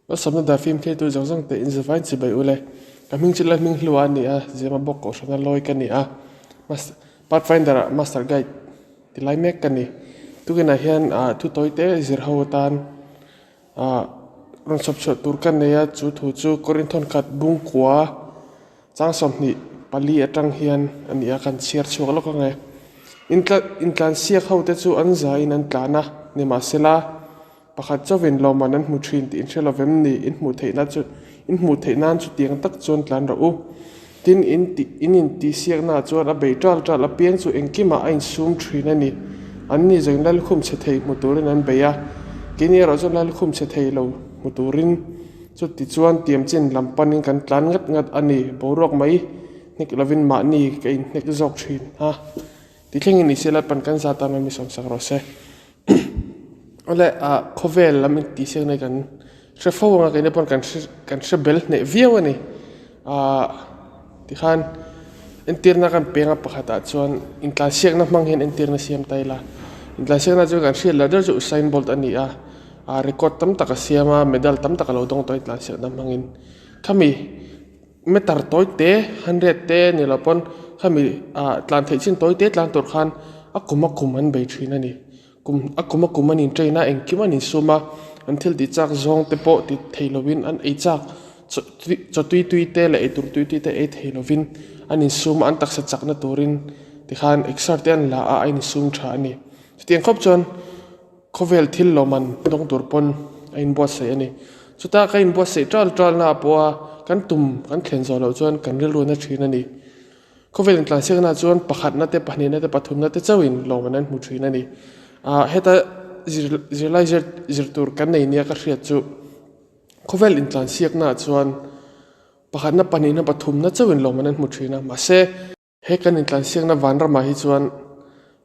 Malsawmna dah fimkheitu zawng zawng te in zavain chibai ule. Ka hming chu Lalhming Hlua a ni a, Zema bawk kohhrana lawi ka ni a, Pathfinder ah Master Guide ti lai mek ka ni. Tukinah hian thu tawi te zir ho atan rawn chhawp chhuah tur ka nei a, chu thu chu Korinthon khat bungkua chang 24 atang hian a ni a, kan chhiar chhuak lawk ang e. Intlansiak ho te chu an zaiin an tlan a, nimahsela Pakhat chauhin lawmman an hmu thin tih in hre lovem ni? In hmuh theihna chu in hmuh theih nan chutiang tak chuan tlan rawh u. Tin, in tih in intihsiaknaah chuan a bei ṭal ṭal apiang chu engkimah a insum thin a ni. An ni zawng lalkhum chhe thei hmu turin an bei a, keini erawh chuan lalkhum chhe thei lo hmu turin chuti chuan tiam chin lam panin kan tlan ngat ngat a ni. Boruak mai hnek lovin mahni ka inhnek zawk thin a. Tithlengin ni se Lalpan kan zat a mi sawmsak rawh se. Awle ah khawvel lam in tih siak na hi kan hre fo ang a keini pawn kan hre kan hre bel hneh viau a ni. Ah tikhan entirna kan peng a pakhatah chuan intlansiakna hmang hian entirna siam ta ila. Intlansiakna chu kan hriat loh deuh chu Usain Bolt a ni a, ah record tam tak a siam a medal tam tak a lo dawng tawh a intlansiakna hmangin. Khami. Meter tawi te hundred te ni lo pawn khami ah tlan theih chin tawi te tlan tur khan a kum a kum an bei thin a ni. Kum a kum a kum an in train a engkim an insum a an thil tih chak zawng te pawh ti thei lovin an ei chak chaw tui chaw tui tui te leh eitur tui tui te ei thei lovin an insum a an taksa chakna turin tikhan exer te an la a a insum tha a ni. Chutiang khawp chuan. Khawvel thil lawmman dawng tur pawn a inbuatsaih a ni. Chuta ka inbuatsaih ṭal ṭalna ah pawha kan tum kan thlen zawh loh chuan kan rilruina ṭhin a ni. Khawvel intlansiaknaah chuan pakhatna te, pahnihna te, pathumna te chauhin lawmman an hmu ṭhin a ni. Ah heta zir zirlai zir zir tur kan nei nia ka hriat chu khawvel intlansiaknaah chuan pakhatna, pahnihna, pathumna chauhin lawmman an hmu ṭhin a, mahse, He kan intlansiakna vanramah hi chuan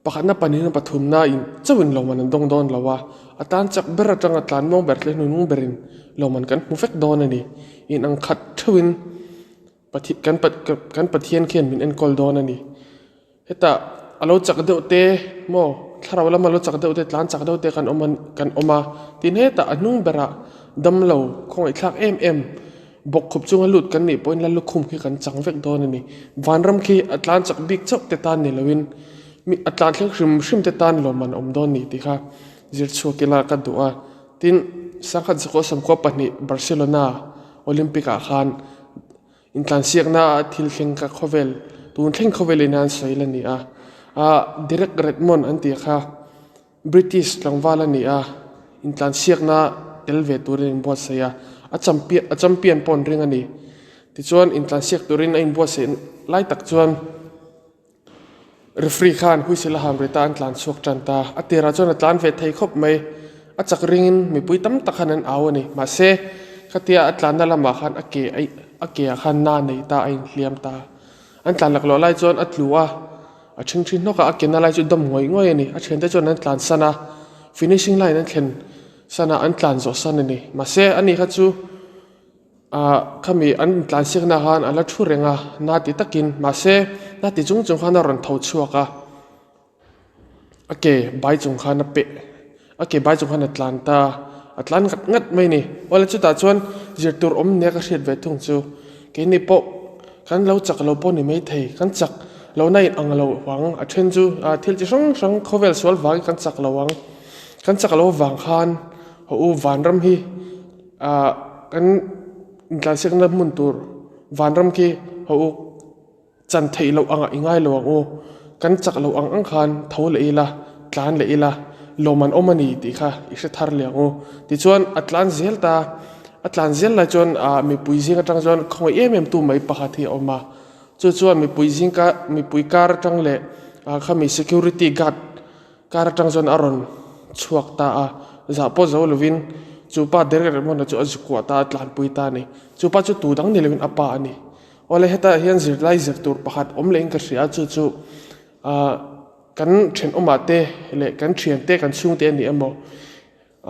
pakhatna pahnihna pathumna in chauhin lawmman an dawng dawn lo a, a tan chak ber atanga tlan mawng ber tleh hnunung berin lawmman kan hmu vek dawn a ni. In ang khat theuhin kan kan Pathian khian min enkawl dawn a ni. Hetah a lo chak deuh te maw thlarau lama lo chak deuh te tlan chak deuh te kan awm a kan awm a, tin hetah a hnung berah damlo khawngaihthlak em em. Bawkkhup chunga lut kan nih pawhin lal lukhum khi kan chang vek dawn a ni. Vanram khi a tlan chak bik chauh te tan ni loin mi a tlan thleng hrim hrim te tan lawmman a awm dawn ni tih kha zir chhuak ila ka duh a. Tin, Sangkhat Zakua Samkua pahnih Barcelona Olympic ah khan intlansiakna a thil thleng kha khawvel tun thleng khawvel in an sawi la ni a. Ah Derek Redmond an tih kha British tlangval a ni a, intlansiakna tel ve turin a inbuatsaih a, a champion a champion pawh an ring a ni. Tichuan intlansiak turin a inbuatsaih lai tak chuan referee khan whistle a ham ri ta, an tlan chhuak tan ta. A tirah chuan a tlan ve thei khawp mai, a chak ringin mipui tam tak khan an au a ni. Mahse, khatia a tlanna lamah khan a ke a ke ah khan na nei ta, a inhliam ta. An tlan laklawh lai chuan a tlu a. A ṭhingṭhi hnawk a, a kena lai chu dawm ngawih ngawih a ni. A ṭhiante chuan an tlan san a, finishing line an thlen san a, an tlan zawh san a ni. Mahse, ani kha chu ah khami an intlan siakna khan a la ṭhu reng a, na ti takin. Mahse, na ti chung chung khan a rawn tho chhuak a, a ke bai chung khan a peh, a ke bai chung khan a tlan ta a, a tlan ngat ngat mai a ni. Awle chutah chuan zirtur awm nia ka hriat ve thung chu, keini pawh Kan lo chak lo pawh ni maithei, kan chak lohna in ang lo vang, a then chu thil chi hrang hrang khawvel sual vangin kan chak lo ang, kan chak lo vang khan haw u vanram hi ah kan intlansiakna hmun tur vanram khi haw u chan theih loh angah i ngai lo ang u, kan chak loh ang ang khan tho leh ila tlan leh ila lawm an awm a ni tih kha i hre thar leh ang u, tichuan a tlan zel ta. A tlan zel lai chuan ah mipui zing atang chuan khawngaih em em tu mai pakhat hi a awm a, chu chuan mipui zing ka mipui kar atang leh ah khami security guard kar atang chuan a rawn chhuak ta a, zah pawh zo lovin chu pa Derek Redmond-a chu a zu kuah ta a tlanpui ta a ni, chu pa chu tu dang ni lovin a pa a ni. Awle hetah hian zirlai zir tur pakhat awm leh in ka hria a chu chu ah kan thenawmah te leh kan thiante kan chhungte a ni emaw.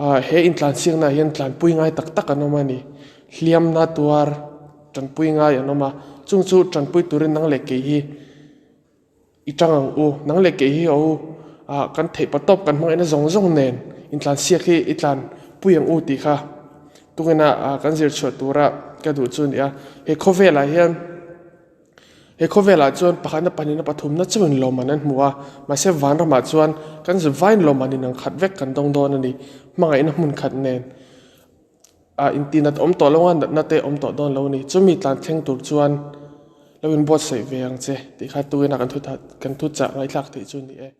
Ah he intlansiaknaah hian tlanpui ngai tak tak an awm a ni. Hliamna tuar tanpui ngai an awm a, chung chu tanpui turin nang leh kei hi i tang ang u. Nang leh kei hi a u ah kan theih pa tawp kan hmangaihna zawng zawng nen intlansiak hi i tlanpui ang u tih kha. Tungina kan zir chhuah tura ka duh chu a ni a, he khawvelah hian he khawvelah chuan pakhatna pahnihna pathumna chauhin lawmman an hmu a, mahse vanramah chuan kan zavain lawmman in ang khat vek kan dawng dawn a ni. Hmangaihna hmun khat nen ah intihnat awm tawh lo a, natna te awm tawh dawn lo a ni. Chumi tlan thleng tur chuan lo inbuatsaih ve ang che tih kha tungina kan thu chah ngaihthlak theih chu a ni e.